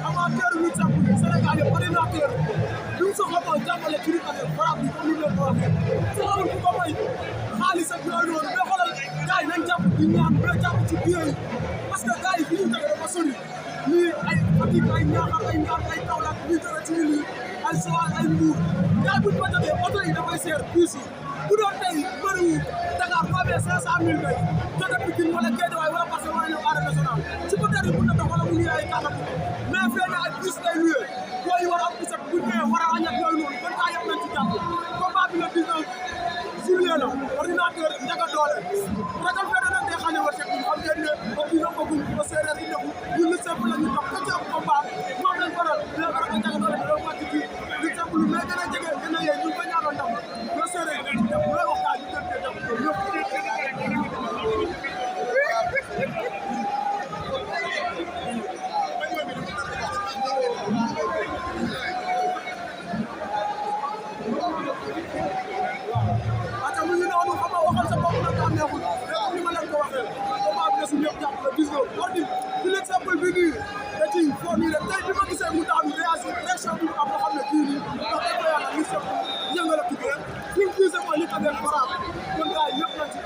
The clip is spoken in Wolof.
amateur lu simple Sénégal yëpp ordinateur li mu soxla mooy jàppale ci rikane frappe bi comme ni leen ko waxee soxlawul ku ko may xaalis ak yooyu noonu mais xoolal gars yi nañ jàpp di ñaan ba jàpp ci biir yi parce que gars yi fi ñu jógee dafa sori lii ay Fatick ay Niakhar ay Ndar ay Kaolack ñu jóge ci lii ay Joal ay Mbour gars buñ fa jógee oto yi dafay seer bus yi bu doon tey bëriwu Dakar boo amee 500000 bay jóge Pikine wala Guédiawaye wala Parcelles wala ñëw Arène Nationale ci côté yi mën na dox wala mu ñëwee ay kàllaama mais fee na ay bus lay luwee booy war a am bisat bu ñëwee war a añ ak yooyu noonu kon kaa yëpp nañ ci jàpp combat bi le 19 juillet la ordinateur Ndiaga Dolé ragal fee nag day xañe war teg xam ngeen ne ba kii na bëggul ba séeréer yi nekkul ñun li simple la ñu topp ko ci am combat moom lañ faral dina ko ragal Ndiaga Dolé dina wàcc ci li simple mais gën a jege gën a yee ñu ko ñaanal ndam ba séeréer yi ci def looy wax kaa ñu gën cee def ata mu ngi noonu xam nga waxal sa bopp nag daa neexul mais comme ni ma leen ko waxee combat bi la su ñëpp jàpp la gis nga ordi ci li simple bi nii da ciy foo nii rek tey bi ma gisee mu daanu réaction bi mu am nga xam ne kii nii ndax dañ ko yàlla li simple yëngal a tudd rek fi mu gisee mooy li ko def faraat kon gars yi yëpp nañ ci